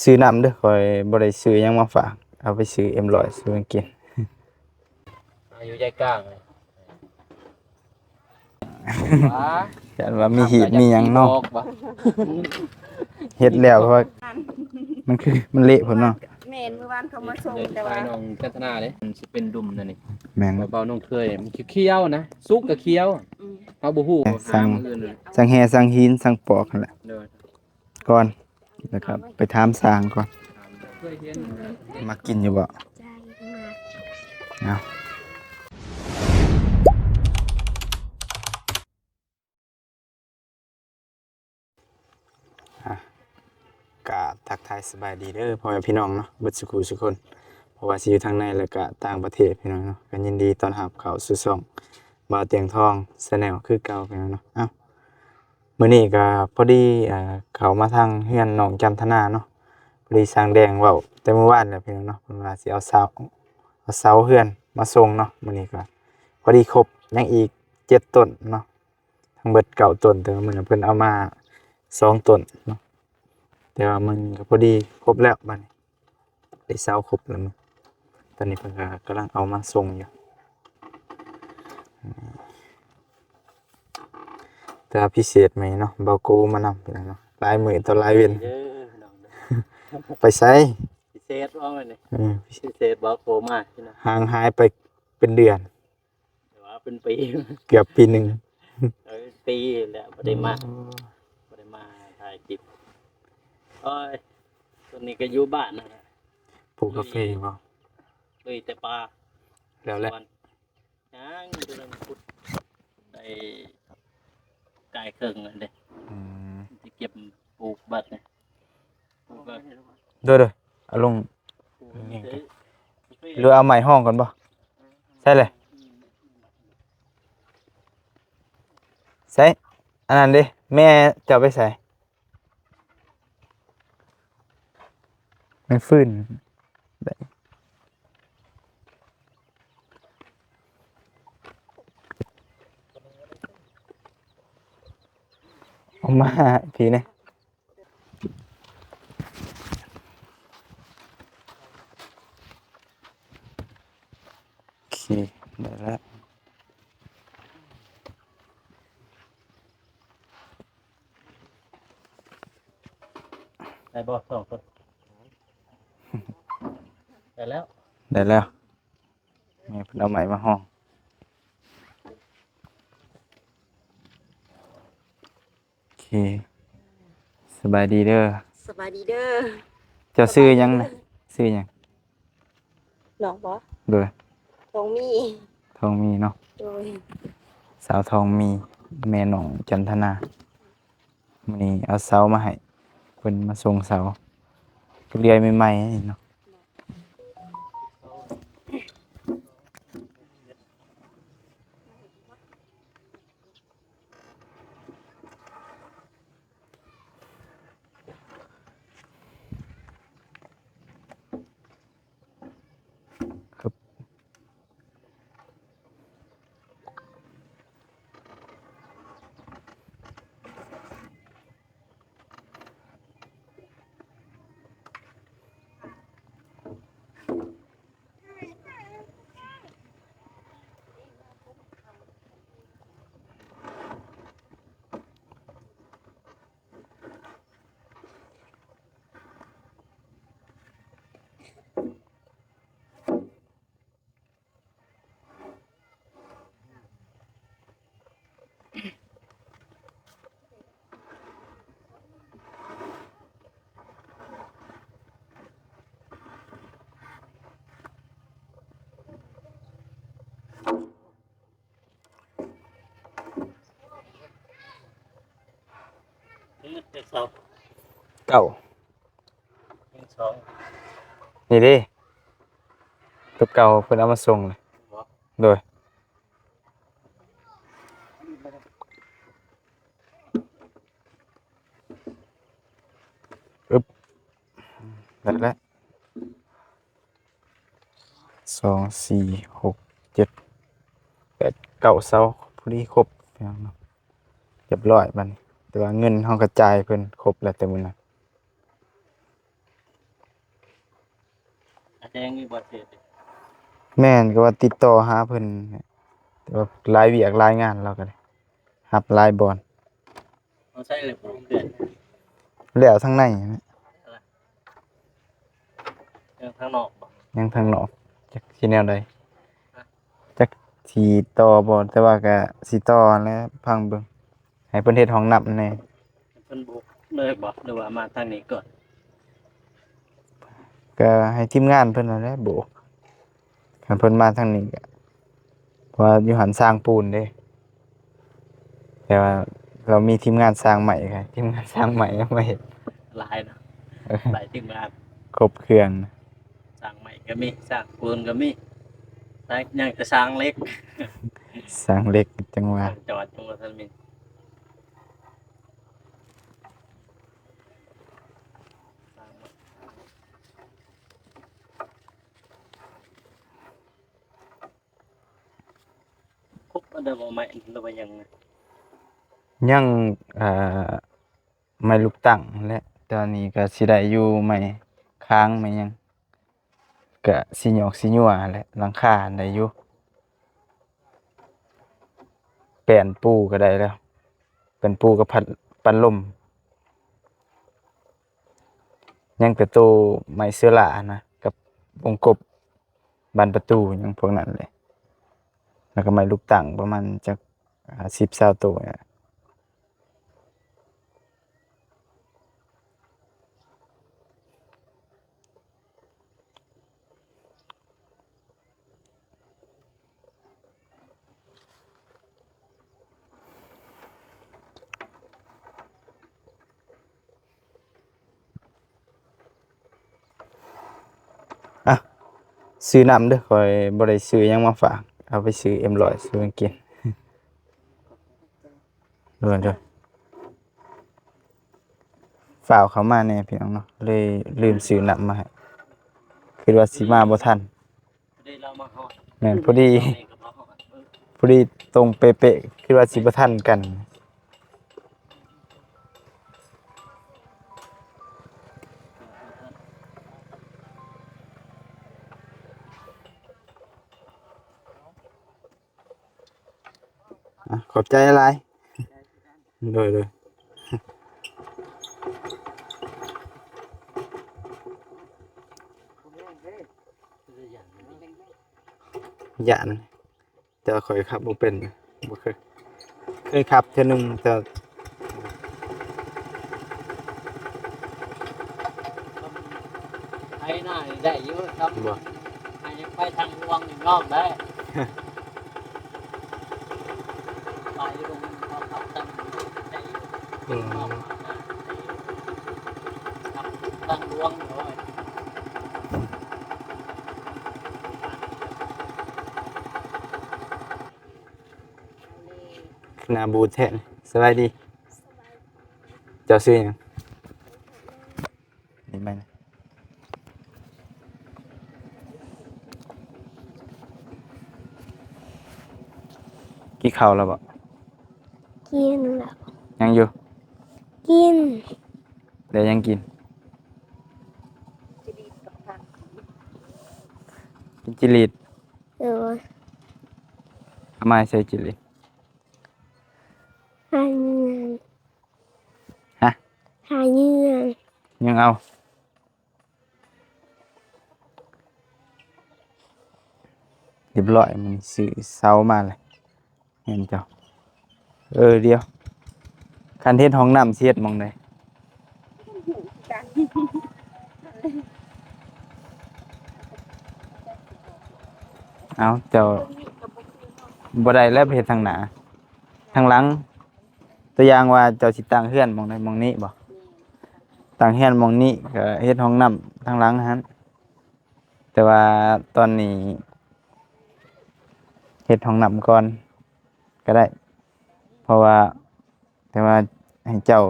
ຊື້ນ້ຳເດີ້ ຂ້ອຍບໍ່ໄດ້ຊື້ຫຍັງມາຝາກ ເອົາໄປຊື້ເອັມຮ້ອຍ ຊື້ຫຍັງກິນ. ຢູ່ໃຈກາງເລີຍ ຢ້ານວ່າມີຮີດມີຫຍັງເນາະ ເຮັດແລ້ວ ເພາະວ່າມັນຄື ມັນເລະພຸ້ນເນາະ. ແມ່ນ ມື້ວານເຂົາມາສົ່ງ ແຕ່ວ່ານ້ອງຈັນທະນາເດ້ ມັນຊິເປັນດຸ່ມນັ້ນນີ້ ແມ່ນ ເບົານ້ອງເຄີຍ ມັນຂຽວໆນະ ສຸກກໍຂຽວ ເຮົາບໍ່ຮູ້ ແມ່ນ ຫາມື້ອື່ນ ສັ່ງແຮ່ ສັ່ງຫີນ ສັ່ງປອກຫັ້ນແຫຼະ ກ່ອນ ແລ້ວກໍໄປຖາມຊ່າງກ່ອນ. ມັກກິນຢູ່ບໍ່? ເອົາ ອ່ະ ກະທັກທາຍສະບາຍດີເດີພໍ່ແມ່ພີ່ນ້ອງເນາະ ເບິດສຸຂູສຸຄົນ ບໍ່ວ່າຊິຢູ່ທາງໃນ ແລະກະຕ່າງປະເທດ ພີ່ນ້ອງເນາະ. ກະຍິນດີຕ້ອນຮັບເຂົ້າສູ່ຊ່ອງບ່າວຕຽງທອງ Channel ຄືເກົ່າ ພີ່ນ້ອງເນາະ. ເອົ້າ ມື້ນີ້ກໍພໍດີ ເອີ ເຂົ້າມາທາງເຮືອນນ້ອງຈັນທະນາເນາະ. ພໍດີຊ່າງແດງເວົ້າແຕ່ມື້ວານແລ້ວ ພີ່ນ້ອງເນາະ ເພິ່ນວ່າຊິເອົາເສົາ ເອົາເສົາເຮືອນມາສົ່ງເນາະ. ມື້ນີ້ກໍພໍດີຄົບ ຍັງອີກເຈັດຕົ້ນເນາະ ທັງເບິດເກົ້າຕົ້ນ ແຕ່ວ່າມື້ນັ້ນເພິ່ນເອົາມາສອງຕົ້ນເນາະ. ແຕ່ວ່າມື້ນີ້ກໍພໍດີຄົບແລ້ວ ບາດນີ້ ໄດ້ເສົາຄົບແລ້ວ. ຕອນນີ້ເພິ່ນກໍກຳລັງເອົາມາສົ່ງຢູ່. ແຕ່ວ່າພິເສດມື້ນີ້ເນາະ ບ່າວໂກມານຳ ພີ່ນ້ອງເນາະ ຫຼາຍມື້ຕໍ່ຫຼາຍເວັນ ເດີພີ່ນ້ອງເດີ ໄປໃສ? ພິເສດວ່າມື້ນີ້ ເອີ ພິເສດ ບ່າວໂກມາ ພີ່ນ້ອງ ຫ່າງຫາຍໄປເປັນເດືອນ ແຕ່ວ່າເປັນປີ ເກືອບປີໜຶ່ງ ເອີ ປີແລ້ວບໍ່ໄດ້ມາ ບໍ່ໄດ້ມາຖ່າຍຄລິບ. ໂອ້ຍ ຕອນນີ້ກໍຢູ່ບ້ານນັ້ນແຫຼະ ປູກກາເຟບໍ່? ລຸຍແຕ່ປ່າ ແລ້ວແຫຼະ ຍັງກຳລັງຂຸດໄດ້ກາຍເຄິ່ງນັ້ນເດ້. ອືມ ຊິເກັບປູກບັດນີ້ ປູກກໍ ໂດຍໆ ເອົາລົງ ປູກນີ້ ຫຼືເອົາໄມ້ຮອງກ່ອນບໍ່? ໃສ່ເລີຍ ໃສ່ອັນນັ້ນເດ້ ແມ່ເຈົ້າໄປໃສ? ແມ່ນຟືນ ເອົາມາໃຫ້ພີ່ແດ່. ໂອເຄ ໄດ້ແລ້ວ. ໄດ້ບໍ່ ສອງຄົນ? ໄດ້ແລ້ວ ໄດ້ແລ້ວ. ແມ່ເພິ່ນເອົາໄມ້ມາຫ້ອງ. ໂອເຄ ສະບາຍດີເດີ. ສະບາຍດີເດີ. ເຈົ້າຊື່ຫຍັງນະ? ຊື່ຫຍັງ? ນ້ອງບໍ? ໂດຍ. ທອງມີ. ທອງມີເນາະ. ໂດຍ. ສາວທອງມີ ແມ່ນ້ອງຈັນທະນາ. ມື້ນີ້ເອົາເສົາມາໃຫ້ ເພິ່ນມາສົ່ງເສົາ ເລື່ອຍໃໝ່ໆເນາະ. ເກົ້າ ນີ້ເດ້ ໂຕເກົ່າເພິ່ນເອົາມາສົ່ງເລີຍ. ໂດຍ. ອຶບ ໄດ້ແລ້ວ. ສອງ ສີ່ ຫົກ ເຈັດ ແປດ ເກົ້າ ເສົາ ພໍດີຄົບ ພີ່ນ້ອງເນາະ ຮຽບຮ້ອຍບາດນີ້. ແຕ່ວ່າເງິນເຮົາກະຈ່າຍເພິ່ນຄົບແລ້ວແຕ່ມື້ນັ້ນ. ແຈ້ງຢູ່ບໍ່ເຂດນີ້? ແມ່ນ ກໍວ່າຕິດຕໍ່ຫາເພິ່ນ ແຕ່ວ່າຫຼາຍວຽກຫຼາຍງານ ລາວກໍໄດ້ຮັບຫຼາຍບ່ອນ. ເອົາໃຊ້ແລ້ວບໍ່ເຂດ? ແລ້ວທາງໃນນະ. ຍັງທາງນອກບໍ່? ຍັງທາງນອກ ຈັກຊິແນວໃດ? ຮະ? ຈັກຊິຕໍ່ບໍ່? ແຕ່ວ່າກໍຊິຕໍ່ຫັ້ນແຫຼະ ຟັງເບິ່ງ. ໃຫ້ເພິ່ນເຮັດຫ້ອງນ້ຳແດ່. ເພິ່ນໂບກເລີຍບໍ່ ຫຼືວ່າມາທາງນີ້ກ່ອນ? ກໍໃຫ້ທີມງານເພິ່ນນັ້ນແຫຼະໂບກ ຄັນເພິ່ນມາທາງນີ້ກໍ ເພາະວ່າຢູ່ຫັ້ນສ້າງປູນເດ້ ແຕ່ວ່າລາວມີທີມງານສ້າງໄມ້ ກໍໃຫ້ທີມງານສ້າງໄມ້ມາເຮັດ. ຫຼາຍເນາະ. ເອີ ຫຼາຍທີມງານ ຄົບເຄື່ອງ. ສ້າງໄມ້ກໍມີ ສ້າງປູນກໍມີ ແຕ່ຍັງແຕ່ສ້າງເຫຼັກ ສ້າງເຫຼັກ ຈັ່ງວ່າ ຊ່າງຈອດ ຈັ່ງວ່າຊັ້ນມີ. ຄົບອັນໃດບໍ່ ໄມ້ ຫຼືວ່າຍັງ? ຍັງ ເອີ ໄມ້ລູກຕັ້ງຫັ້ນແຫຼະ ຕອນນີ້ກໍຊິໄດ້ຢູ່ ໄມ້ຄ້າງ ໄມ້ຫຍັງ ກະຊິຫຍອກຊິຍົວຫັ້ນແຫຼະ ຫຼັງຄາຫັ້ນໄດ້ຢູ່ ແປ້ນປູກໍໄດ້ແລ້ວ ແປ້ນປູກັບພັດ ປັດລົມ ຍັງແຕ່ໂຕໄມ້ເຊື້ອລາຫັ້ນນະ ກັບວົງກົບບານປະຕູຫຍັງພວກນັ້ນແຫຼະ ແລ້ວກໍໄມ້ລູກຕັ້ງປະມານຈັກ ຫ້າສິບ ຊາວໂຕນີ້ແຫຼະ. ອ່ະ ຊື້ນ້ຳເດີ້ ຂ້ອຍບໍ່ໄດ້ຊື້ຫຍັງມາຝາກ ເອົາໄປຊື້ເອັມຮ້ອຍ ຊື້ຫຍັງກິນ. ເດີ ເດີ ຟ້າວເຂົ້າມາແດ່ພີ່ນ້ອງເນາະ ເລີຍລືມຊື້ນ້ຳມາໃຫ້ ຄິດວ່າຊິມາບໍ່ທັນ. ພໍດີລາວມາຮອດ ແມ່ນ ພໍດີ ເຮົາກໍມາຮອດ ພໍດີຕົງເປະໆ ຄິດວ່າຊິບໍ່ທັນກັນ. ອ່ະ ຂອບໃຈຫຼາຍ. ໂດຍ ໂດຍ. ຢ້ານ ແຕ່ວ່າຂ້ອຍຂັບບໍ່ເປັນ ບໍ່ເຄີຍ ເຄີຍຂັບເທື່ອໜຶ່ງ ແຕ່ ໄຖນານີ້ໄດ້ຢູ່ ຄັບ ບໍ່ ໃຫ້ໄປທາງລວງນີ້ຍອມໄດ້ ໄປລົງເຂົາຂັບທາງໄດ້ຢູ່ ອືມ ຂັບທາງລວງໂອ້ຍ. ໜ້າບູດແທ້. ສະບາຍດີ. ເຈົ້າຊື່ຫຍັງ? ນີ້ແມ່ນ ກິນເຂົ້າແລ້ວບໍ່? ກິນແລ້ວ. ຍັງຢູ່? ກິນ. ແລ້ວຍັງກິນ? ກິນຈີ່ຫຼີດ. ໂດຍ. ເອົາມາໃສ່ຈີ່ຫຼີດ. ຫາເງິນ. ຮະ? ຫາເງິນ. ຍັງເອົາ. ຮຽບຮ້ອຍ ມັນຊື້ເຊົາມາແລ້ວ. ແມ່ນເຈົ້າ. ເອີ ດຽວ ຄັນເຮັດຫ້ອງນ້ຳຊິເຮັດໝ່ອງໃດ? ເອົ້າ ເຈົ້າ ບໍ່ໄດ້ແລ້ວ ເຮັດທາງໜ້າ ທາງຫຼັງ. ຕົວຢ່າງວ່າເຈົ້າຊິຕັ້ງເຮືອນໝ່ອງໃດ ໝ່ອງນີ້ບໍ່? ຕັ້ງເຮືອນໝ່ອງນີ້ ກໍເຮັດຫ້ອງນ້ຳທາງຫຼັງຫັ້ນ. ແຕ່ວ່າຕອນນີ້ເຮັດຫ້ອງນ້ຳກ່ອນກໍໄດ້ ເພາະວ່າ ແຕ່ວ່າໃຫ້ເຈົ້າ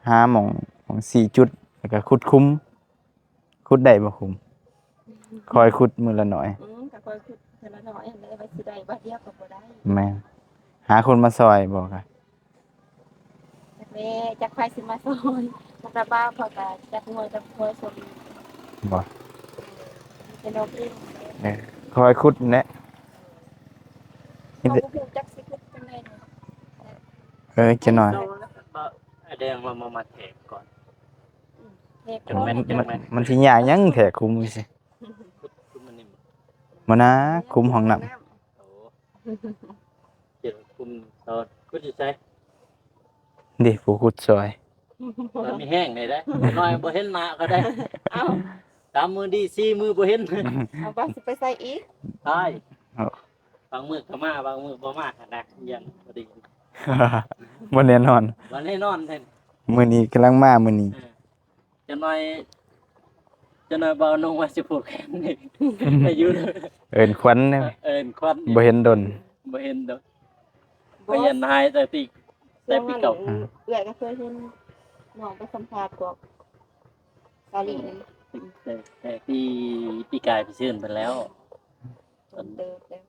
ຫາໝ່ອງ ໝ່ອງສີ່ຈຸດ ແລ້ວກໍຂຸດຂຸມ. ຂຸດໄດ້ບໍ່ຂຸມ? ຄ່ອຍຂຸດມື້ລະໜ້ອຍ. ອືມ ກໍຄ່ອຍຂຸດເທື່ອລະໜ້ອຍຫັ້ນແຫຼະ ວ່າຊິໄດ້ບາດດຽວກໍບໍ່ໄດ້. ແມ່ນ. ຫາຄົນມາຊ່ອຍບໍ່ກະ? ຈັກແລ້ວ ຈັກໃຜຊິມາຊ່ອຍ. ຄັນວ່າບ່າວເຂົາກະຈັບງົວຈັບຄວາຍຊົນ. ບໍ່? ເອີ ມີແຕ່ ເອີ ຄ່ອຍຂຸດແຫຼະ ເຮົາບໍ່ຮູ້ຈັກຊິຂຸດຈັ່ງໃດເນາະ. ເອີ ຈັກໜ້ອຍ ເອົາແດງມາ ມາ ມາແທກກ່ອນ. ອືມ ແທກ ມັນ ມັນ ມັນຊິຍາກຫຍັງແທກຂຸມຊີ້? ຂຸດຂຸມອັນນີ້ບໍ່? ບໍ່ນາ ຂຸມຫ້ອງນ້ຳ. ໂອ້ ເຈັບຂຸມຕອນຂຸດຢູ່ໃສ? ເດ້ ຜູ້ຂຸດຊ່ອຍ ຕອນມີແຮງນີ້ແຫຼະ ໜ້ອຍບໍ່ເຫັນໜ້າກໍໄດ້. ເອົ້າ ສາມມື້ດີ ສີ່ມື້ບໍ່ເຫັນ. ເອົາ ວ່າຊິໄປໃສອີກ? ໃຊ່ ເອົ້າ ບາງມື້ກໍມາ ບາງມື້ບໍ່ມາຫັ້ນນະ ຢ້ານບໍ່ດີ ບໍ່ແນ່ນອນ ບໍ່ແນ່ນອນແທ້. ມື້ນີ້ກຳລັງມາ ມື້ນີ້ ເອີ ຈັກໜ້ອຍ ຈັກໜ້ອຍບ່າວນົງວ່າຊິຜູກແຂນໃຫ້ຢູ່ ເອີ້ນຂວັນເດ້ ເອີ້ນຂວັນ ບໍ່ເຫັນດົນ ບໍ່ເຫັນດົນ ບໍ່ ພະຍານຫາຍແຕ່ປີ ແຕ່ປີເກົ່າ. ເອື້ອຍກໍເຄີຍເຫັນນ້ອງໄປສຳພາດພວກສາລີ ແຕ່ ແຕ່ປີ ປີກາຍໄປເຊີນເພິ່ນແລ້ວ ດົນເຕີບແລ້ວ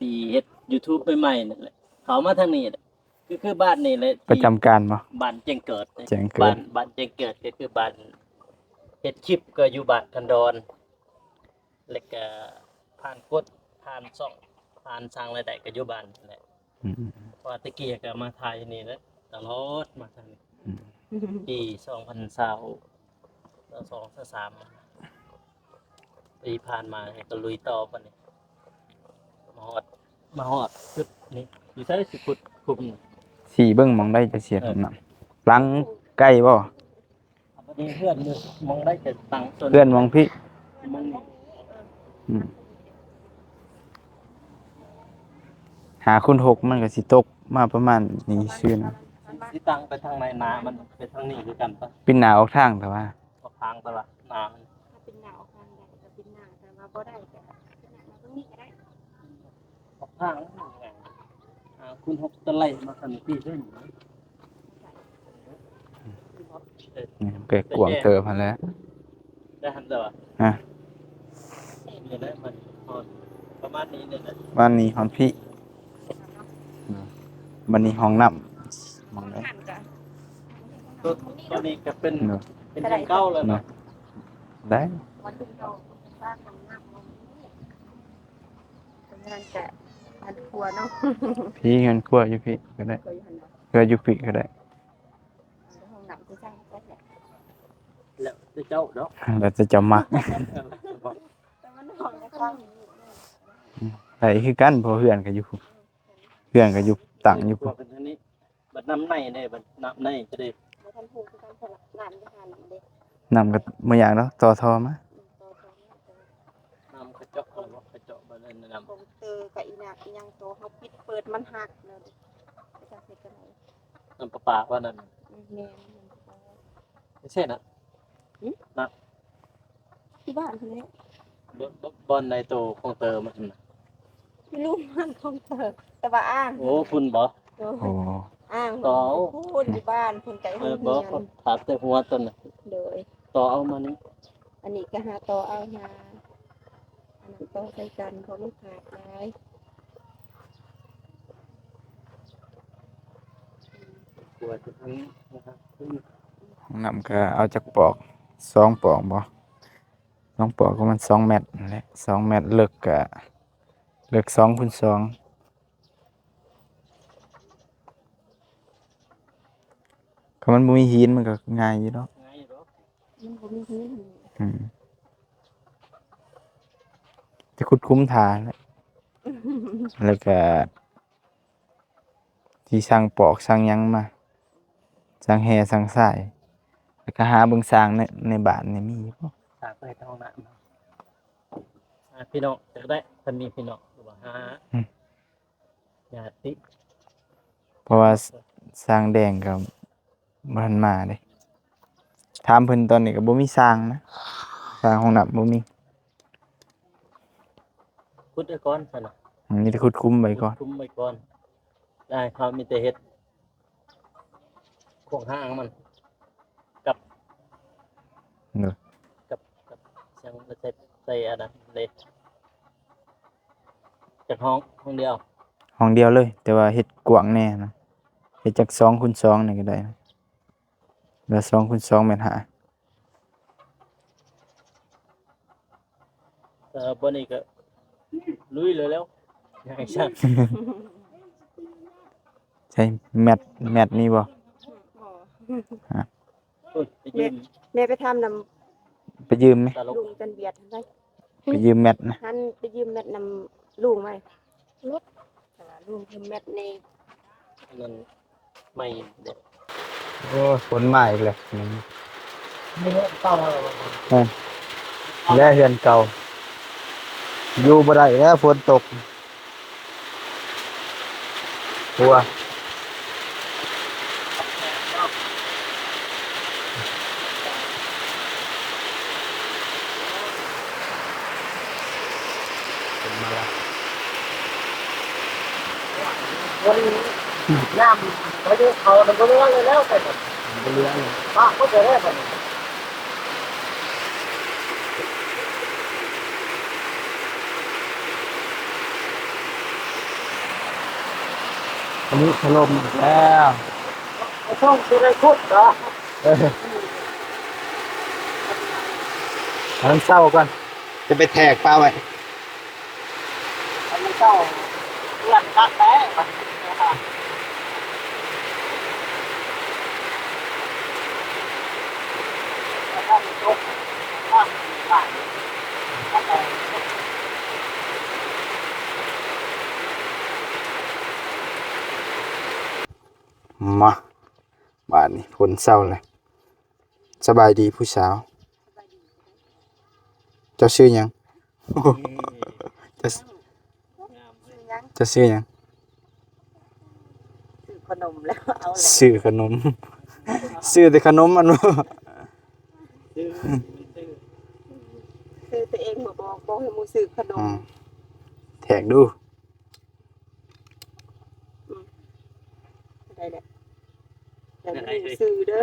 ປີເຮັດຢູທູບໃໝ່ໆນັ້ນແຫຼະ ເຂົ້າມາທາງນີ້ແຫຼະ ຄື ຄືບ້ານນີ້ແຫຼະ ປະຈຳການບໍ່? ບ້ານແຈ້ງເກີດ ແຈ້ງເກີດ ບ້ານ ບ້ານແຈ້ງເກີດ ກໍຄືບ້ານເຮັດຄລິບກໍຢູ່ບ້ານຄັນດອນ ແລ້ວກໍຜ່ານກົດ ຜ່ານຊ່ອງ ຜ່ານສ້າງລາຍໄດ້ກໍຢູ່ບ້ານນີ້ແຫຼະ. ອືມ ເພາະວ່າແຕ່ກີ້ກໍມາຖ່າຍຢູ່ນີ້ແຫຼະ ຕະຫຼອດມາທາງນີ້ ອືມ ປີສອງພັນຊາວ ຊາວສອງ ຊາວສາມ ປີຜ່ານມາກໍລຸຍຕໍ່ບັດນີ້ ມາຮອດ ມາຮອດຈຸດນີ້ ຢູ່ໃສຊິຂຸດຂຸມ ຊີ້ເບິ່ງໝ່ອງໃດຈະເສຍ ເອີ ຂອງນ້ຳ ຫຼັງໄກບໍ່? ບັດນີ້ເຮືອນຢູ່ໝ່ອງໃດຈະຕັ້ງຕົ້ນ ເຮືອນໝ່ອງພີ້ ໝ່ອງນີ້ ອືມ ຫ້າຄູນຫົກ ມັນກໍຊິຕົກມາປະມານນີ້ຊື່ນະ ຊິ ຊິຕັ້ງໄປທາງໃດ? ໜ້າມັນໄປທາງນີ້ຄືກັນປະ? ປິ່ນໜ້າອອກທາງ ແຕ່ວ່າ ອອກທາງ ແຕ່ວ່າໜ້າມັນ ຖ້າປິ່ນໜ້າອອກທາງໃດກໍປິ່ນໜ້າ ແຕ່ວ່າບໍ່ໄດ້ກໍ ອອກທາງ ອ່າ ຄູນຫົກຕະໄລມາຄັນທີ່ເດ້ ນີ້ແກກວ້າງເຕີບຫັ້ນແຫຼະ ໄດ້ຫັ້ນແລ້ວ ຮະ ນີ້ແຫຼະ ມັນຮອດປະມານນີ້ນີ້ແຫຼະ ປະມານນີ້ຮອດພີ້ ບັດນີ້ຫ້ອງນ້ຳ ໝ່ອງໃດ ຕົວ ຕົວນີ້ກໍເປັນ ເນາະ ເປັນທາງເກົ່າແລ້ວເນາະ ໄດ້ ເຮືອນກະ ເຮືອນຄົວເນາະ ພີ້ເຮືອນຄົວຢູ່ພີ້ກໍໄດ້ ເຮືອນຢູ່ພີ້ກໍໄດ້ ຫ້ອງນ້ຳທີ່ສ້າງໄປແຫຼະ ແລ້ວແຕ່ເຈົ້າເນາະ ແລ້ວແຕ່ເຈົ້າມັກ ເອີ ແຕ່ມັນຫ້ອງກະສ້າງ ໄດ້ຄືກັນ ເພາະເຮືອນກໍຢູ່ ເຮືອນກໍຢູ່ ຕັ້ງຢູ່ພຸ້ນ ເປັນທາງນີ້ ບັດນ້ຳໃນເດ້ ບັດນ້ຳໃນຈະໄດ້ ບໍ່ທັນຮູ້ຄືກັນ ເພາະວ່ານ້ຳຢູ່ຫັ້ນເດ້ ນ້ຳກໍບໍ່ຍາກດອກ ຕໍ່ທໍ່ມາ ອືມ ຕໍ່ທໍ່ມາ ນ້ຳເຂົາເຈາະ ເຂົາເຈາະບໍ່ໄດ້ນ້ຳ ຂອງເຕີກັບອີນາກອີຫຍັງ ໂຕເຮົາປິດເປີດມັນຫັກແລ້ວເດ້ ຈະເຮັດຈັ່ງໃດ ນ້ຳປະປາວ່ານັ້ນ ອືມ ແມ່ນ ນ້ຳປະປາ ໄປໃສນະ? ຫື? ນະ? ທີ່ບ້ານພຸ້ນແຫຼະ ບ່ອນ ບ່ອນໃດໂຕຂອງເຕີມັນນະ? ບໍ່ຮູ້ ບ້ານຂອງເຕີ ແຕ່ວ່າອ່າງ ໂອ້ ພຸ້ນບໍ່? ໂດຍ ໂອ້ ອ່າງ ຕໍ່ ພຸ້ນຢູ່ບ້ານ ພຸ້ນໄກໂຮງຮຽນ ເອີ ບໍ່ ຖາມແຕ່ຫົວຕົ້ນນະ ໂດຍ ຕໍ່ເອົາມານີ້ ອັນນີ້ກໍຫາຕໍ່ເອົາ ຫາອັນນັ້ນຕໍ່ໃສ່ກັນ ເພາະມັນຂາດຫຼາຍ ຫ້ອງນ້ຳກໍເອົາຈັກປອກ ສອງປອກບໍ່? ສອງປອກກໍມັນສອງແມັດຫັ້ນແຫຼະ ສອງແມັດ ເລິກກະເລິກສອງຄູນສອງ ຄັນມັນບໍ່ມີຫີນມັນກໍງ່າຍຢູ່ດອກ ງ່າຍຢູ່ດອກ ມັນບໍ່ມີຫີນ ອືມ ຈະຂຸດຂຸມຖ້າແຫຼະ ແລ້ວກະ ທີ່ສັ່ງປອກສັ່ງຫຍັງມາ ສັ່ງແຮ່ສັ່ງຊາຍ ແລ້ວກໍຫາເບິ່ງຊ່າງໃນ ໃນບ້ານນີ້ມີບໍ່ ຊ່າງເຮັດຫ້ອງນ້ຳ ອ່າ ພີ່ນ້ອງກໍໄດ້ ຄັນມີພີ່ນ້ອງ ຫຼືວ່າຫາ ອືມ ຍາດຕິ ເພາະວ່າຊ່າງແດງກໍ ບໍ່ທັນມາເດ້ ຖາມເພິ່ນຕອນນີ້ກໍບໍ່ມີຊ່າງນະ ຊ່າງຫ້ອງນ້ຳບໍ່ມີ ຂຸດໄວ້ກ່ອນຊັ້ນນະ ມີແຕ່ຂຸດຂຸມໄວ້ກ່ອນ ຂຸດຂຸມໄວ້ກ່ອນ ໄດ້ ເຮົາມີແຕ່ເຮັດຂວາງທາງມັນ ກັບ ເນາະ ກັບ ກັບ ຍັງໃສ່ ໃສ່ອັນນັ້ນເດ້ ຈັກຫ້ອງ ຫ້ອງດຽວ ຫ້ອງດຽວເລີຍ ແຕ່ວ່າເຮັດກວ້າງແດ່ນະ ເຮັດຈັກສອງຄູນສອງນີ້ກໍໄດ້ນະ ລະສອງຄູນສອງແມັດຫ້າ ເ ເອີ ບາດນີ້ກໍລຸຍເລີຍແລ້ວ ຍັງອີກຊັ້ນ. ໃສ່ແມັດ ແມັດມີບໍ່? ບໍ່. ຮະ? ໂອ້ຍ ໄປຢືມ ແມ່ ແມ່ໄປຖາມນຳ ໄປຢືມໄໝ? ຕະຫຼົກ ລຸງຈັນວຽດຫັ້ນໄດ໋. ໄປຢືມແມັດນະ ຫັ້ນໄປຢືມແມັດນຳລຸງໄວ້ ແຕ່ວ່າລຸງຢືມແມັດແດ່. ອັນນັ້ນ ໃໝ່ເດ້. ໂອ້ຍ ຝົນມາອີກແລ້ວ. ເຮືອນເກົ່າ ເອີ ແລະເຮືອນເກົ່າ ຢູ່ບໍ່ໄດ້ແລ້ວ ຝົນຕົກ. ຫົວ ເປັນມາລະ ບໍ່ໄດ້ ນ້ຳ ໄປເດີເຂົານະ ບໍ່ເຫຼືອເລີຍແລ້ວ ໄປນະ ບໍ່ເຫຼືອເລີຍ ປະໝົດເລີຍບັດນີ້. ອັນນີ້ຖະຫຼົ່ມອີກແລ້ວ ບໍ່ຕ້ອງຊິໄດ້ຂຸດເນາະ. ເອີ ໃຫ້ມັນເຊົາກ່ອນ ຈະໄປແທກປະໄວ້. ອັນນີ້ເຈົ້າເພື່ອນຄັກແທ້ ມາ ບາດນີ້ຝົນເຊົາແລ້ວ. ສະບາຍດີຜູ້ສາວ. ເຈົ້າຊື່ຫຍັງ? ເຈົ້າ ເຈົ້າຊື່ຫຍັງ? ຊື້ຂະໜົມແລ້ວ ເອົາແລ້ວ ຊື້ຂະໜົມ ຊື້ແຕ່ຂະໜົມອັນບໍ່? ຊື້ ຊື້ ຊື້ຕົວເອງບໍ່ບອກ ບອກໃຫ້ໝູ່ຊື້ຂະໜົມ. ອືມ ແທກດູ. ອືມ ໄດ້ແລ້ວ ແຕ່ບໍ່ຮູ້ຊື່ເດີ.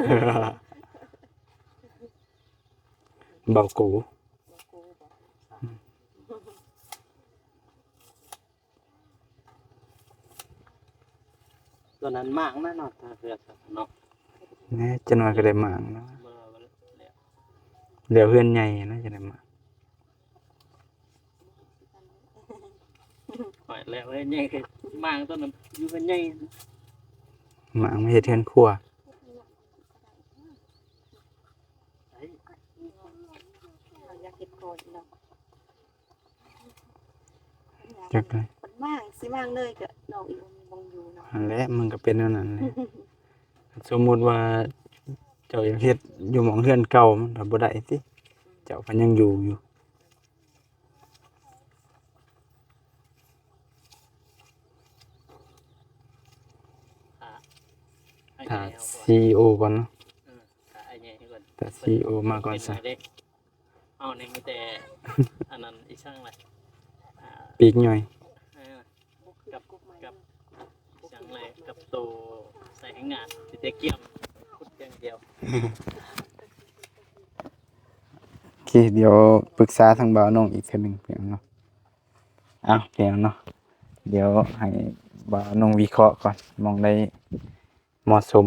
ເບົາກູ ເບົາກູບໍ? ອືມ ຕອນນັ້ນໝາກນະເນາະ ຖ້າເຮືອນເນາະ ແນ່ ຈັກໜ້ອຍກໍໄດ້ໝາກນະ ແລ້ວເຮືອນໃຫຍ່ນະ ຈະໄດ້ໝາກ. ຂ້ອຍແລ້ວເອີຍ ໃຫຍ່ຄືໝາກຕອນນັ້ນ ຢູ່ເຮືອນໃຫຍ່ ໝາກມາເຮັດເຮືອນຄົວ. ເຮົາຢາກເຮັດກ່ອນເນາະ ຈັກ ມັນມາ ຊິມາເລີຍກໍນ້ອງອີກບໍ່ມີບ່ອນຢູ່ເນາະ. ຫັ້ນແຫຼະ ມັນກໍເປັນແນວນັ້ນແຫຼະ. ສົມມຸດວ່າເຈົ້າຢາກເຮັດຢູ່ໝ່ອງເຮືອນເກົ່າ ມັນກໍບໍ່ໄດ້ຕິ ເຈົ້າກໍຍັງຢູ່ຢູ່. ຖ້າ ຖ້າ ຊີອີໂອ ກ່ອນເນາະ ເອີ ຖ້າ ຖ້າ ຊີອີໂອ ມາກ່ອນຊະ. ເຮົານີ້ມີແຕ່ອັນນັ້ນອີ່ຫຍັງລະ ອ່າ ປີກຍ່ອຍ ເອີ ກັບ ກັບອີ່ຫຍັງລະ ກັບໂຕໃສ່ແຮງງານ ມີແຕ່ກຽມ ຂຸດຢ່າງດຽວ. ໂອເຄ ດຽວປຶກສາທາງບ່າວນ້ອງອີກເທື່ອໜຶ່ງ ພີ່ນ້ອງເນາະ. ເອົາ ພີ່ນ້ອງເນາະ ດຽວໃຫ້ບ່າວນ້ອງວິເຄາະກ່ອນ ໝ່ອງໃດເໝາະສົມ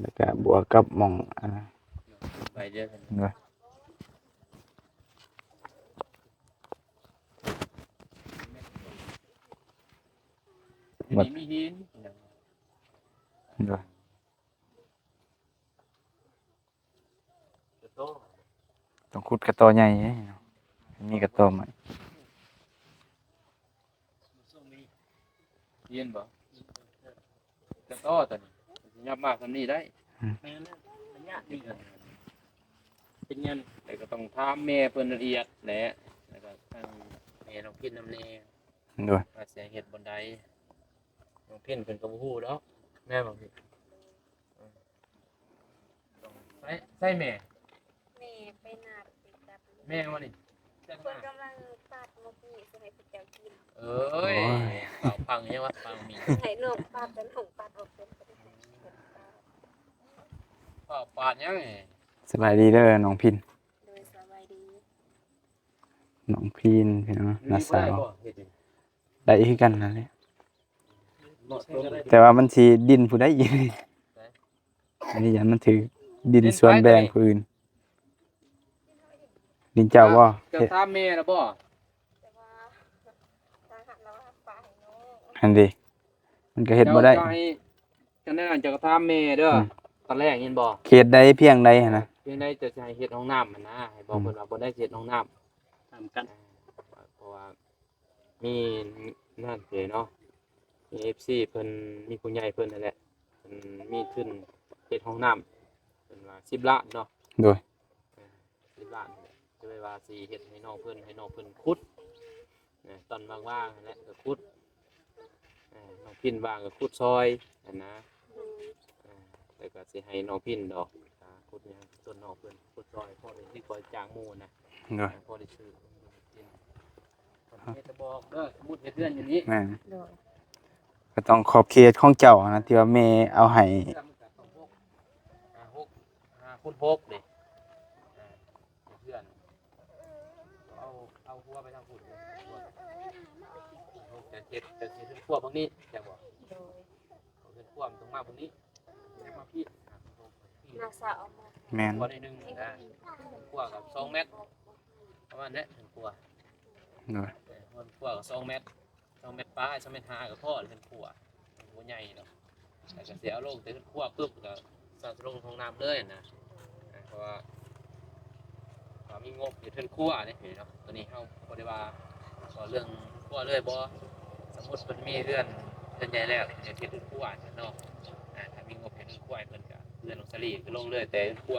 ແລ້ວກະບວກກັບໝ່ອງ ອັນ ໄປເດີ ເດີ ມີຫີນ ເດີ. ຕ້ອງຂຸດກະຕໍໃຫຍ່ເດ້ ມີກະຕໍໃໝ່ ເຫັນບໍ່? ກະຕໍໂຕນີ້ ຫຍັບມາສ່ຳນີ້ໄດ້. ອືມ ແມ່ນແລ້ວ ໄລຍະນີ້ກໍເປັນຫຍັງ ແລ້ວກໍຕ້ອງຖາມແມ່ເພິ່ນລະອຽດແຫຼະ ແລ້ວກໍທາງແມ່ນ້ອງພິນນຳແດ່ ໂດຍ ວ່າຊິເຮັດບ່ອນໃດ. ນ້ອງພິນເພິ່ນກໍບໍ່ຮູ້ດອກ ແມ່ນບໍ່? ໃສ ໃສແມ່? ແມ່ໄປນາໄປຕັດ ແມ່ວ່ານີ້ ເພິ່ນກຳລັງປາດໝົກມີ້ຊິໃຫ້ພວກເຈົ້າກິນ. ເອີຍ ໂອ້ຍ ເອົາຟັງຫຍັງວະ ຟັງມີ້ ໃຫ້ນ້ອງປາດ ແຕ່ນ້ອງປາດບໍ່ເປັນ. ປາດ ປາດຫຍັງ? ສະບາຍດີເດີນ້ອງພິນ. ໂດຍ ສະບາຍດີ ນ້ອງພິນ ພີ່ນ້ອງ ນ້າສາວ ໄດ້ຄືກັນນັ້ນແຫຼະ ແຕ່ວ່າມັນຊິດິນຜູ້ໃດອີກ ອັນນີ້ຢ້ານມັນຖືກດິນສວນແບ່ງຜູ້ອື່ນ. ດິນເຈົ້າບໍ່? ເຈົ້າຖາມແມ່ລະບໍ່? ຫັ້ນເດ ມັນກໍເຮັດບໍ່ໄດ້. ເຈົ້າ ເຈົ້າໃຫ້ ຈັ່ງໃດນັ້ນເຈົ້າກໍຖາມແມ່ເດີ ອືມ ຕອນແລກເຫັນບໍ່? ເຂດໃດພຽງໃດຫັ້ນນະ? ພຽງໃດເຈົ້າຊິໃຫ້ເຮັດຫ້ອງນ້ຳຫັ້ນນະ ໃຫ້ບອກ ອືມ ເພິ່ນວ່າບ່ອນໃດຊິເຮັດຫ້ອງນ້ຳ ຖາມກັນ ເພາະວ່າມີນັ້ນເດເນາະ ມີເອັຟຊີເພິ່ນ ມີຜູ້ໃຫຍ່ເພິ່ນຫັ້ນແຫຼະ ເພິ່ນມີທຶນເຮັດຫ້ອງນ້ຳ ເພິ່ນວ່າສິບລ້ານເນາະ ໂດຍ ສິບລ້ານ ກໍເລີຍວ່າຊິເຮັດໃຫ້ນ້ອງເພິ່ນ ໃຫ້ນ້ອງເພິ່ນຂຸດ ເອີ ຕອນວ່າງໆຫັ້ນແຫຼະ ກໍຂຸດ ເອີ ນ້ອງພິນວ່າງກໍຂຸດຊ່ອຍຫັ້ນນະ ໂດຍ ເອີ ແລ້ວກໍຊິໃຫ້ນ້ອງພິນດອກ ຂຸດຫຍັງຕົ້ນນ້ອງເພິ່ນ ຂຸດຊ່ອຍ ພໍໄດ້ ພໍໄດ້ຈ້າງໝູ່ນະ ໂດຍ ພໍໄດ້ຊື້ກິນ ເຮັດກະບອກເດີ ສົມມຸດເຮັດເຮືອນຢູ່ນີ້ ແມ່ນ ໂດຍ ກໍຕ້ອງຂອບເຂດຂອງເຈົ້ານະ ທີ່ວ່າແມ່ເອົາໃຫ້ ເຮືອນມັນກໍຕ້ອງຫົກ ຫ້າ ຫົກ ຫ້າຄູນຫົກເດ້ ອ່າ ເຮືອນ ເອົາ ເອົາຫົວໄປທາງພຸ້ນ ຫົວ ຫົກ ເຈັດ ເຈັດ ເຮືອນຄົວເບິ່ງນີ້ ແມ່ນບໍ່? ໂດຍ ເຮືອນຄົວມັນຕ້ອງມາເບິ່ງນີ້ ແລ້ວມາພີ້ ມາສາວມາ ແມ່ນ ຄົວໜ້ອຍໜຶ່ງນະ ຄົວກໍສອງແມັດ ປະມານນັ້ນ ເຮືອນຄົວ ໂດຍ ເອີ ເຮືອນຄົວກໍສອງແມັດ ສອງແມັດປາຍ ສອງແມັດຫ້າກໍພໍ ເຮືອນຄົວ ບໍ່ໃຫຍ່ດອກ ແລ້ວກໍຊິເອົາລົງແຕ່ເຮືອນຄົວປຶບ ກໍສາມາດລົງຫ້ອງນ້ຳເລີຍນະ ເພາະວ່າ ວ່າມີງົບເຮັດເຮືອນຄົວເດ້ເນາະ ໂຕນີ້ເຮົາບໍ່ໄດ້ວ່າ ເວົ້າເລື່ອງຄົວເລີຍບໍ່ ສົມມຸດເພິ່ນມີເຮືອນ ເຮືອນໃຫຍ່ແລ້ວ ຢາກເຮັດເຮືອນຄົວເນາະ ອ່າ ຖ້າມີງົບເຮັດເຮືອນຄົວໃຫ້ເພິ່ນ ກໍເຮືອນນ້ອງສາລີກໍລົງເລີຍ ແຕ່ເຮືອນຄົວ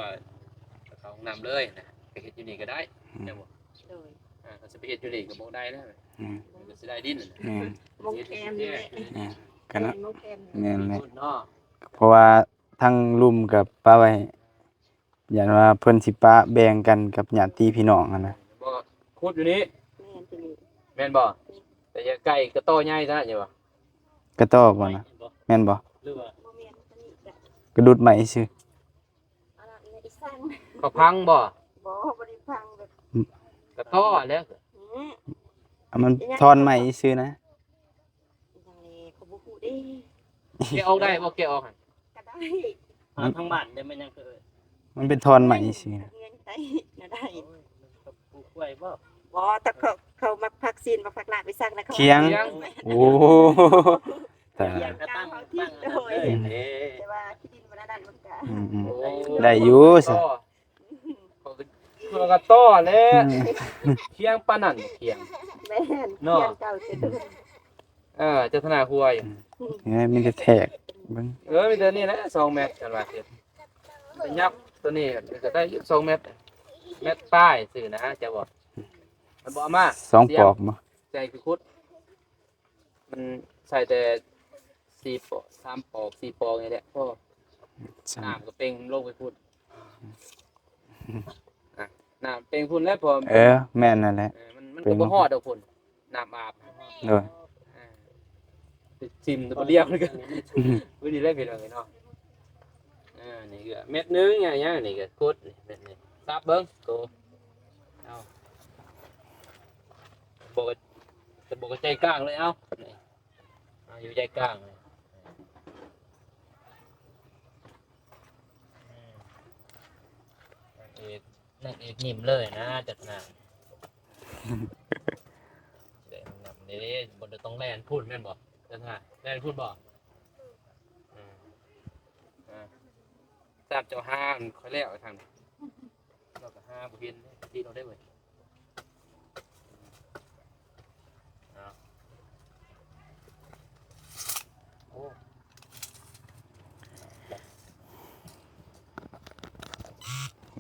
ກໍເຂົ້າຫ້ອງນ້ຳເລີຍນະ ກໍເຮັດຢູ່ນີ້ກໍໄດ້ ອືມ ແມ່ນບໍ່? ໂດຍ ອ່າ ກໍຊິໄປເຮັດຢູ່ນີ້ກໍບໍ່ໄດ້ນະ ອືມ ມັນກໍເສຍດາຍດິນນະ ແມ່ນ ມົງແຄມນີ້ແຫຼະ ອ່າ ກໍເນາະ ແມ່ນ ມົງແຄມ ແມ່ນແຫຼະ ເນາະ ເພາະວ່າທາງລຸ່ມກໍປະໄວ້ ຢ້ານວ່າເພິ່ນຊິປະແບ່ງກັນກັບຍາດຕິພີ່ນ້ອງຫັ້ນນະ ບໍ່ ຂຸດຢູ່ນີ້ ແມ່ນ ຕົວນີ້ ແມ່ນບໍ່? ແມ່ນ ແຕ່ຢ່າໃກ້ກະຕໍໃຫຍ່ຊະ ຢ່າວ່າ ກະຕໍບໍ່ນະ ແມ່ນບໍ່? ຫຼືວ່າ ບໍ່ແມ່ນ ຕົວນີ້ກະ ກະດຸດໄມ້ຊື່ ອັນນັ້ນອີກຊັ້ນ ເຂົາພັງບໍ່? ບໍ່ ບໍ່ໄດ້ພັງແບບ ກະຕໍແຫຼະ ອືມ ອັນມັນທ່ອນໄມ້ຊື່ນະ ອີຫຍັງແດ່ ຂ້ອຍບໍ່ຮູ້ເດ້ ແກະອອກໄດ້ບໍ່? ແກະອອກຫັ້ນ ກໍໄດ້ ອາ ທາງບ້ານເດ້ ແມ່ນຫຍັງເອີ້ນ ມັນເປັນທ່ອນໄມ້ຊື່ນະ ເງິນໄດ້ນະ ໄດ້ ໂອ້ຍ ມັນກໍປູກກ້ວຍບໍ່? ບໍ່ ແຕ່ເຂົາ ເຂົາມັກຜັກຊີ້ນ ມັກຜັກລາບ ໄປສັກນະຄອນ ຂຽງ ຂຽງ ໂອ້ ຕາຍ ຂຽງກະຕັ້ງ ເຂົາທີ່ ຕັ້ງ ໂດຍ ເອີ ແຕ່ວ່າທີ່ດິນມັນອັນນັ້ນມັນກະ ອືມໆ ໂອ້ ໄດ້ຢູ່ຊະ ເຂົາກໍ ເຂົາກໍຕໍ່ແຫຼະ ອືມ ຂຽງປານນັ້ນຂຽງ ແມ່ນ ເນາະ ຂຽງເກົ່າເຕັມ ເອີ ເຈົ້າທະນາຫົວຢູ່ ເອີ ມີແຕ່ແທກເບິ່ງ ເອີ ມີແຕ່ນີ້ແຫຼະ ສອງແມັດ ຄັນວ່າເຮັດ ໄປຫຍັບຕົວນີ້ກໍໄດ້ຢູ່ ສອງແມັດ ແມັດປາຍຊື່ນະ ເຈົ້າບໍ່ ມັນບໍ່ເອົາມາ ສອງປອກບໍ່ ໃສ່ຄືຂຸດ ມັນໃສ່ແຕ່ສີ່ປອກ ສາມປອກ ສີ່ປອກນີ້ແຫຼະ ພໍ ສາມ ນ້ຳກໍເປັ່ງລົງໄປພຸ້ນ ອ່ະ ນ້ຳເປັ່ງພຸ້ນແຫຼະ ພໍ ເອີ ແມ່ນນັ້ນແຫຼະ ເອີ ມັນ ມັນກໍບໍ່ຮອດດອກພຸ້ນ ນ້ຳອາບ ໂດຍ ອ່າ ຊິມແຕ່ບໍ່ດຽວນີ້ກໍ ມື້ນີ້ແຫຼະພີ່ນ້ອງເອີຍເນາະ ອ່າ ນີ້ກໍແມັດໜຶ່ງ ຫຍັງນີ້ກໍຂຸດນີ້ ແມັດນີ້ ສັບເບິ່ງໂຕ ເອົາ ບໍ່ກໍ ບໍ່ກໍໃຈກາງເລີຍ ເອົາ ນີ້ ເອົາ ຢູ່ໃຈກາງເລີຍ ອືມ ນາງເອກ ນາງເອກຍິ້ມເລີຍນະ ຈັດໜ້າ ແດງນຳເດ້ ບໍ່ໄດ້ຕ້ອງແລ່ນພຸ້ນແມ່ນບໍ່? ຈັດໜ້າ ແລ່ນພຸ້ນບໍ່? ອືມ ອ່າ ຕາມເຈົ້າຫາ ຂ້ອຍແລ້ວທາງນີ້ ເຈົ້າກໍຫາບໍ່ເຫັນເດ້ ດີເນາະເດ້ເວີຍ. ເອົາ ໂອ້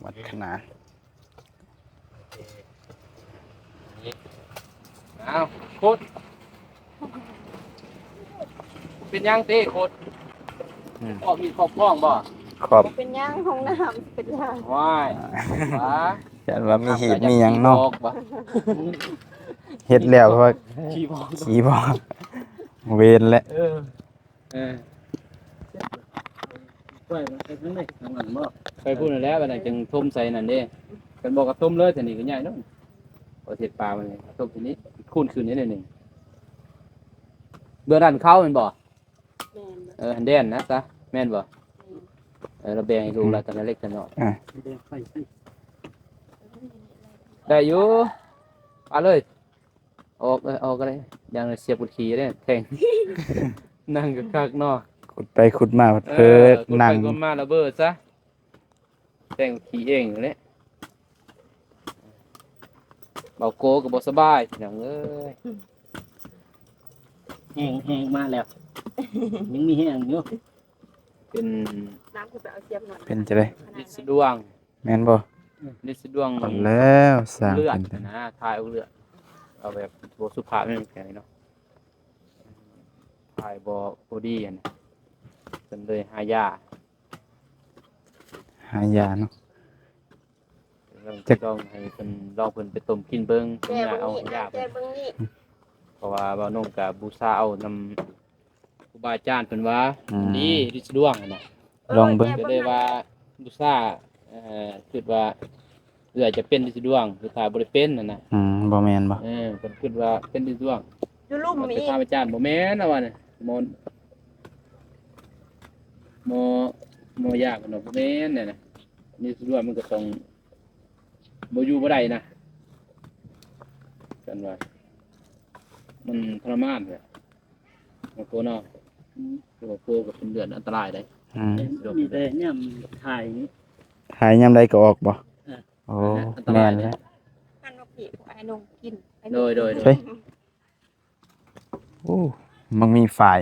ວັດຂະໜານ ໂອເຄ ນີ້ ເອົາ ຂຸດ ເປັນຫຍັງຕິຂຸດ? ອືມ ຄອບມີດຄອບຂອງບໍ່? ຄອບ ບໍ່ເປັນຫຍັງ ຫ້ອງນ້ຳເປັນຫຍັງ? ວ້າຍ ຫວາ ຢ້ານວ່າມີຮີດມີຫຍັງເນາະ ຂີ້ບອກບໍ່? ເຮັດແລ້ວວ່າຂີ້ບອກ ຂີ້ບອກ ເວນແຫຼະ ເອີ ເອີ ໄປທາງໃດ? ທາງນັ້ນບໍ່? ໄປພຸ້ນແຫຼະ ບັດນັ້ນຈຶ່ງຖົມໃສ່ນັ້ນເດ້ ຄັນບໍ່ກໍຖົມເລີຍ ແຖວນີ້ກໍໃຫຍ່ເນາະ ບໍ່ເຮັດປາມັນ ຖົມທີ່ນີ້ ຄູນຂຶ້ນນີ້ໜ້ອຍໜຶ່ງ ເບື້ອງດ້ານເຂົາແມ່ນບໍ່? ແມ່ນ ເອີ ຫັ້ນແດນນະຊະ ແມ່ນບໍ່? ແມ່ນ ເອີ ລະແບ່ງໃຫ້ລູກລະ ອືມ ຕາເລັກຕານ້ອຍ ອ່າ ໄດ້ຢູ່ ເອົາເລີຍ ອອກ ເອີ ອອກກໍໄດ້ ຢ່າງລະສຽບກຸດຂີ້ເດ້ ແທງ ນັ່ງກໍຄັກເນາະ ຂຸດໄປຂຸດມາພັດເພີດ ເອີ ຂຸດໄປ ນັ່ງ ຂຸດມາລະເບີດຊະ ແທງຂີ້ເອງແຫຼະ ເບົາໂກກໍບໍ່ສະບາຍ ພີ່ນ້ອງເອີຍ ແຮງ ແຮງມາແລ້ວ ຍັງມີແຮງຢູ່ ເປັນ ນ້ຳຄືໄປເອົາສຽບໜ້ອຍ ເປັນຈັ່ງໃດ? ລິດສະດວງ ແມ່ນບໍ່? ລິດສະດວງ ເອົາແລ້ວ ສ້າງ ເລືອດ ເປັນ ນະ ຖ່າຍອອກເລືອດ ເອົາແບບບໍ່ສຸພາບແມ່ນຈັ່ງໃດເນາະ ຖ່າຍບໍ່ພໍດີຫັ້ນນະ ເພິ່ນເລີຍຫາຢາ ຫາຢາເນາະ ລອງ ຈະ ລອງໃຫ້ເພິ່ນ ລອງເພິ່ນໄປຕົ້ມກິນເບິ່ງ ເພິ່ນຢາກເອົາຢາ ແກະເບິ່ງນີ້ ເພາະວ່າເບົານົງກໍບູຊາເອົານຳ ຄູບາອາຈານເພິ່ນວ່າ ອືມ ດີ ລິດສະດວງຫັ້ນນະ ລອງເບິ່ງ ກໍເລີຍວ່າບູຊາ ເອີ ຄິດວ່າເອື້ອຍຈະເປັນລິດສະດວງ ສຸດທ້າຍບໍ່ໄດ້ເປັນຫັ້ນນະ ອືມ ບໍ່ແມ່ນບໍ່? ເອີ ເພິ່ນຄິດວ່າເປັນລິດສະດວງ ຢູ່ລຸ່ມ ໄປຖາມອາຈານ ບໍ່ແມ່ນລະວ່ານະ ໝໍ ໝໍ ໝໍຢາເພິ່ນວ່າບໍ່ແມ່ນນະ ລິດສະດວງມັນກໍຕ້ອງບໍ່ຢູ່ບໍ່ໄດ້ນະ ເພິ່ນວ່າມັນທໍລະມານແຫຼະ. ໂອໂກເນາະ ອືມ ໂອໂກກໍເປັນເລືອດອັນຕະລາຍເດ້ ອືມ ມີແຕ່ຍາມຖ່າຍນີ້ ຖ່າຍຍາມໃດກໍອອກບໍ່? ເອີ ໂອ້ ອັນຕະລາຍເດ້ ແມ່ນແລ້ວ ອັນວ່າພີ່ ໃຫ້ນົງກິນ ໂດຍ ໂດຍ ໂດຍ ໂອ້ ມັນມີຝ້າຍ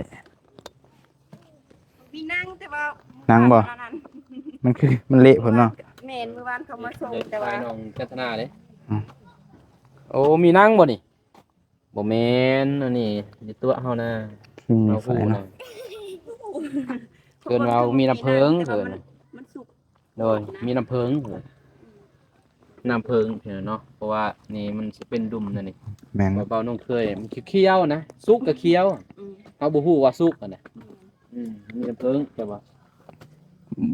ມີໜັງ ແຕ່ວ່າ ໜັງບໍ່? ມັນຄື ມັນເລະພຸ້ນເນາະ ແມ່ນ ມື້ວານເຂົາມາສົ່ງ ແຕ່ວ່າ ຖ່າຍນ້ອງຈັນທະນາເດ້ ອືມ ໂອ້ ມີໜັງບໍ່ນີ້? ບໍ່ແມ່ນ ອັນນີ້ຢູ່ຕົວະເຮົານະ ເຮົາຮູ້ນະ ເອີ້ນວ່າມີນ້ຳເຜິ້ງ ເອີ້ນ ມັນສຸກ ໂດຍ ມີນ້ຳເຜິ້ງ ນ້ຳເຜິ້ງເນາະ ເພາະວ່ານີ້ມັນຊິເປັນດຸ່ມແນວນີ້ ແມ່ນ ເບົານົງເຄີຍ ມັນຂຽວໆນະ ສຸກກໍຂຽວ ອືມ ເຮົາບໍ່ຮູ້ວ່າສຸກຫັ້ນນະ ອືມ ອືມ ມີນ້ຳເຜິ້ງ ແຕ່ວ່າ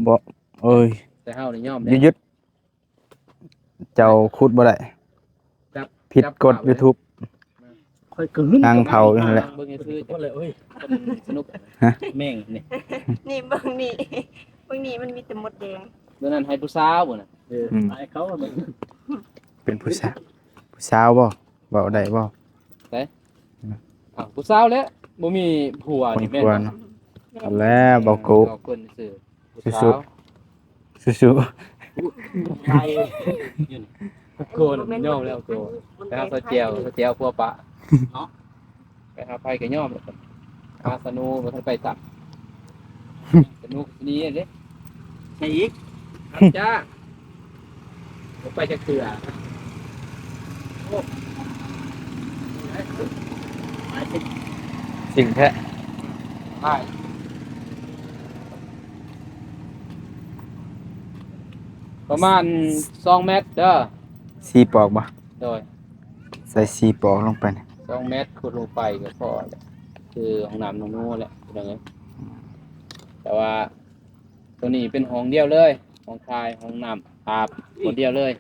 ບໍ່ ເອີຍ ແຕ່ເຮົານີ້ຍອມແລ້ວ ຢຸດ ເຈົ້າຂຸດບໍ່ໄດ້ ຈັບ ຜິດກົດ ຈັບເຜົາເລີຍ ຢູທູບ ຂ້ອຍກໍຫຶ້ມ ນັ່ງເຜົາຢູ່ຫັ້ນແຫຼະ ເບິ່ງຊື່ໆ ເພິ່ນເລີຍ ໂອ້ຍ ເພິ່ນສະໜຸກ ຮະ ແມ່ງນີ້ ນີ້ເບິ່ງນີ້ ເບິ່ງນີ້ມັນມີແຕ່ມົດແດງ ເບິ່ງນັ້ນໃຫ້ຜູ້ສາວພຸ້ນນະ ເອີ ອືມ ໃຫ້ເຂົາ ເປັນຜູ້ສາວ ຜູ້ສາວບໍ່? ເວົ້າໄດ້ບໍ່? ໃສ? ອ້າວ ຜູ້ສາວແຫຼະ ບໍ່ມີຜົວນີ້ແມ່ນບໍ່? ບໍ່ມີຜົວເນາະ ເອົາແລ້ວ ເບົາໂກ ບອກເພິ່ນຊື່ ຜູ້ສາວ ສູ້ໆ ສູ້ໆ ໄປຢູ່ນີ້ ໂກນຍອມແລ້ວ ໂກ ໄປຫາສາວແຈວ ສາວແຈວຜົວປະເນາະ ໄປຫາໃຜກໍຍອມແລ້ວ ຫາສະໜູບໍ່ທັນໄປຊ້ຳ ສະໜູນີ້ເດ້ ໃສ່ອີກ ຮັບຈ້າງ ບໍ່ໄປຈັກເທື່ອ ໂອ້ ໄປສິ ສິ່ງແທ້ ປະມານສອງແມັດເດີ ສີ່ປອກບໍ່? ໂດຍ ໃສ່ສີ່ປອກລົງໄປ ສອງແມັດ ຂຸດລົງໄປກໍພໍແລ້ວ ຄືຫ້ອງນ້ຳນ້ອງໜູແຫຼະ ພີ່ນ້ອງເອີຍ ແຕ່ວ່າ ໂຕນີ້ເປັນຫ້ອງດຽວເລີຍ ຫ້ອງຖ່າຍ ຫ້ອງນ້ຳອາບ ບ່ອນດຽວເລີຍ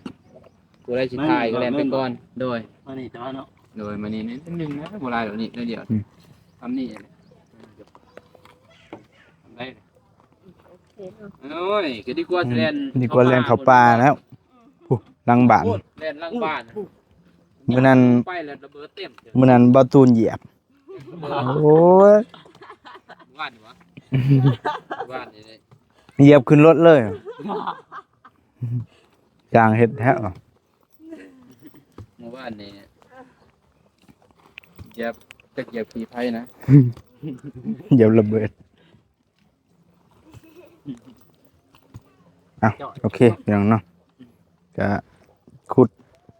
ຜູ້ໃດຊິຖ່າຍກໍແລ່ນໄປກ່ອນ ໂດຍ ມານີ້ ແຕ່ວ່າເນາະ ໂດຍ ມານີ້ໜ້ອຍໜຶ່ງນະ ບໍ່ຫຼາຍດອກນີ້ ໜ້ອຍດຽວ ອືມ ທຳນີ້ແຫຼະ ທຳໄດ້ ໂອເຄເນາະ ໂອ້ຍ ກໍດີກວ່າ ອືມ ແລ່ນ ດີກວ່າແລ່ນເຂົ້າປ່າແລ້ວ ອືມ ຜູ້ ຫຼັງບ້ານ ໂອ້ຍ ແລ່ນຫຼັງບ້ານ ມື້ນັ້ນ ໄປແລ້ວລະເບີດເຕັມ ມື້ນັ້ນບ່າວຕູນຢຽບ ໂອ້ຍ ວານນີ້ຫວາ? ວານນີ້ ຢຽບຂຶ້ນລົດເລີຍ ຊ່າງເຮັດແທ້ ມື້ວານນີ້ຢຽບ ຈັກຢຽບຂີ້ໃຜນະ ຢຽບລະເບີດ ອ່ະ ໂອເຄ ພີ່ນ້ອງເນາະ ກະຂຸດ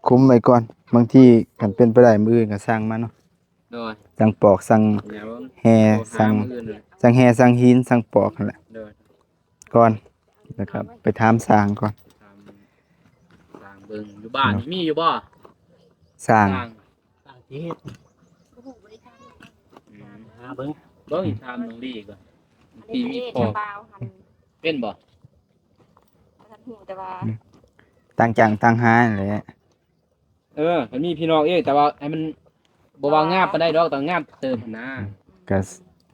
ຄຸມໄວ້ກ່ອນ ບາງທີຄັນເປັນໄປໄດ້ມື້ອື່ນກໍຊ່າງມາເນາະ ໂດຍ ຊ່າງປອກ ຊ່າງແຮ່ ຊ່າງ ຊ່າງແຮ່ ຊ່າງຫີນ ຊ່າງປອກຫັ້ນແຫຼະ ໂດຍ ກ່ອນ ແລ້ວກໍໄປຖາມຊ່າງກ່ອນ ຖາມຊ່າງເບິ່ງ ຢູ່ບ້ານມີຢູ່ບໍ່? ຊ່າງ ຊ່າງຊິເຮັດ ອືມ ຫາເບິ່ງ ເບິ່ງ ຖາມນ້ອງລີກ່ອນ ທີ່ມີພໍ່ ເປັນບໍ່? ບໍ່ທັນຮູ້ ແຕ່ວ່າ ຕ່າງຈ້າງຕ່າງຫາຫັ້ນແຫຼະ ເອີ ມັນມີພີ່ນ້ອງເອງ ແຕ່ວ່າໃຫ້ມັນບໍ່ວ່າງາມປານໃດດອກ ຕ້ອງງາມເຕີມຫັ້ນນາ ກໍ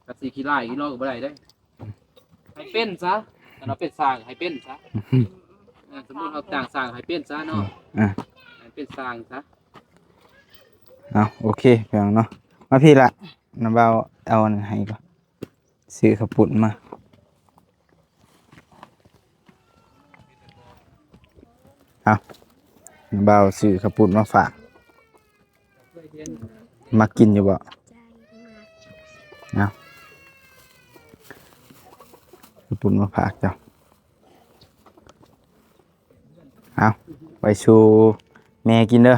ກໍຊິຂີ້ຮ້າຍຂີ້ຮ້ອນກໍບໍ່ໄດ້ເດ້ ໃຫ້ເປັນຊະ ຄັນວ່າເປັນຊ່າງໃຫ້ເປັນຊະ ເອີ ສົມມຸດເຮົາຈ້າງຊ່າງໃຫ້ເປັນຊະເນາະ ອ່າ ໃຫ້ເປັນຊ່າງຊະ ເອົາ ໂອເຄ ພີ່ນ້ອງເນາະ ມາພີ້ລະ ນ້າບ່າວເອົາອັນນັ້ນໃຫ້ກ່ອນ ຊື້ເຂົ້າປຸ້ນມາ ເອົາ ນ້າບ່າວຊື້ເຂົ້າປຸ້ນມາຝາກ ມັກກິນຢູ່ບໍ່? ເອົາ ເຂົ້າປຸ້ນມາຝາກເຈົ້າ ເອົາ ໄວ້ສູ່ແມ່ກິນເດີ.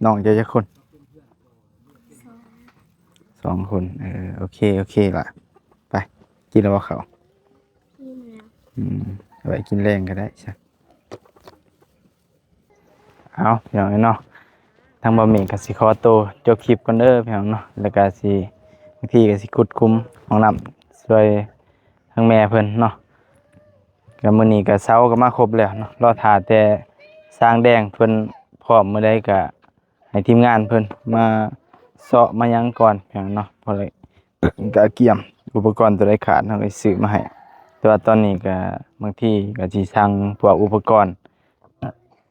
ນ້ອງເຈົ້າຈັກຄົນ? ສອງ ສອງຄົນ ເອີ ໂອເຄ ໂອເຄລະ ໄປ ກິນແລ້ວບໍ່ເຂົ້າ? ກິນແລ້ວ ອືມ ເອົາໄວ້ກິນແລງກໍໄດ້ຊະ ເອົາ ພີ່ນ້ອງເອີຍເນາະ ທາງບ່າວເມກກໍຊິຂໍໂຕຈົບຄລິບກ່ອນເດີພີ່ນ້ອງເນາະ ແລ້ວກໍຊິ ບາງທີກໍຊິຂຸດຂຸມຫ້ອງນ້ຳຊ່ວຍທາງແມ່ເພິ່ນເນາະ ກໍມື້ນີ້ກໍເຊົາກໍມາຄົບແລ້ວເນາະ ລໍຖ້າແຕ່ຊ່າງແດງເພິ່ນພ້ອມມື້ໃດກໍ ໃຫ້ທີມງານເພິ່ນມາເຊາະມາຫຍັງກ່ອນ ພີ່ນ້ອງເນາະ ເພາະວ່າກະກຽມອຸປະກອນຕົວໃດຂາດເຮົາກໍຊິຊື້ມາໃຫ້ ແຕ່ວ່າຕອນນີ້ກະບາງທີກໍຊິສັ່ງພວກອຸປະກອນ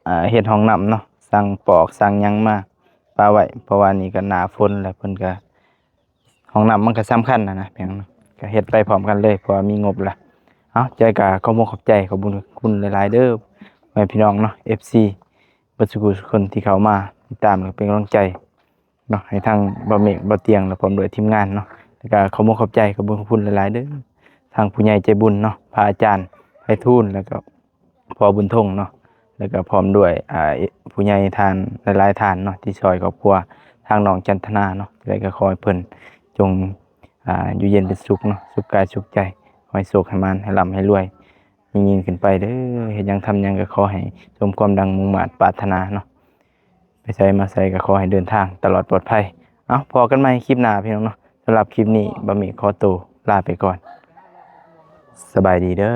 ອ່າ ເຮັດຫ້ອງນ້ຳເນາະ ສັ່ງປອກສັ່ງຫຍັງມາປະໄວ້ ເພາະວ່ານີ້ກໍໜ້າຝົນແລ້ວ ເພິ່ນກໍ ຫ້ອງນ້ຳມັນກໍສຳຄັນຫັ້ນນະ ພີ່ນ້ອງເນາະ ກໍເຮັດໄປພ້ອມກັນເລີຍ ເພາະວ່າມີງົບລະ ເອົາ ຈ້ອຍກໍຂອບອົກຂອບໃຈ ຂອບບຸນຂອບຄຸນຫຼາຍໆເດີ ພໍ່ແມ່ພີ່ນ້ອງເນາະ ເອັຟຊີ ເບິດສູ່ຜູ້ສູ່ຄົນທີ່ເຂົ້າມາຕິດຕາມ ແລະ ເປັນກຳລັງໃຈເນາະ ໃຫ້ທາງບ່າວເມກ ບ່າວຕຽງ ແລະ ພ້ອມດ້ວຍທີມງານເນາະ ແລ້ວກໍຂອບອົກຂອບໃຈ ຂອບບຸນຂອບຄຸນຫຼາຍໆເດີ ທາງຜູ້ໃຫຍ່ໃຈບຸນເນາະ ພະອາຈານໄພທູນ ແລ້ວກໍພໍ່ບຸນທົງເນາະ ແລ້ວກໍພ້ອມດ້ວຍ ອ່າ ຜູ້ໃຫຍ່ທ່ານຫຼາຍໆທ່ານເນາະ ທີ່ຊ່ອຍຄອບຄົວທາງນ້ອງຈັນທະນາເນາະ ຈັ່ງໃດກໍຂໍໃຫ້ເພິ່ນຈົ່ງ ອ່າ ຢູ່ເຢັນເປັນສຸກເນາະ ສຸກກາຍສຸກໃຈ ຂໍໃຫ້ໂຊກໃຫ້ໝານ ໃຫ້ລ່ຳໃຫ້ລວຍ ຍິ່ງໆຂຶ້ນໄປເດີ ເຮັດຫຍັງທຳຫຍັງກໍຂໍໃຫ້ສົມຄວາມດັ່ງມຸ່ງມາດປາດຖະໜາເນາະ ໄປໃສມາໃສກໍຂໍໃຫ້ເດີນທາງຕະຫຼອດປອດໄພ ເອົາ ພໍ້ກັນໃໝ່ຄລິບໜ້າພີ່ນ້ອງເນາະ ສຳລັບຄລິບນີ້ບ່າວເມກຂໍໂຕລາໄປກ່ອນ ສະບາຍດີເດີ.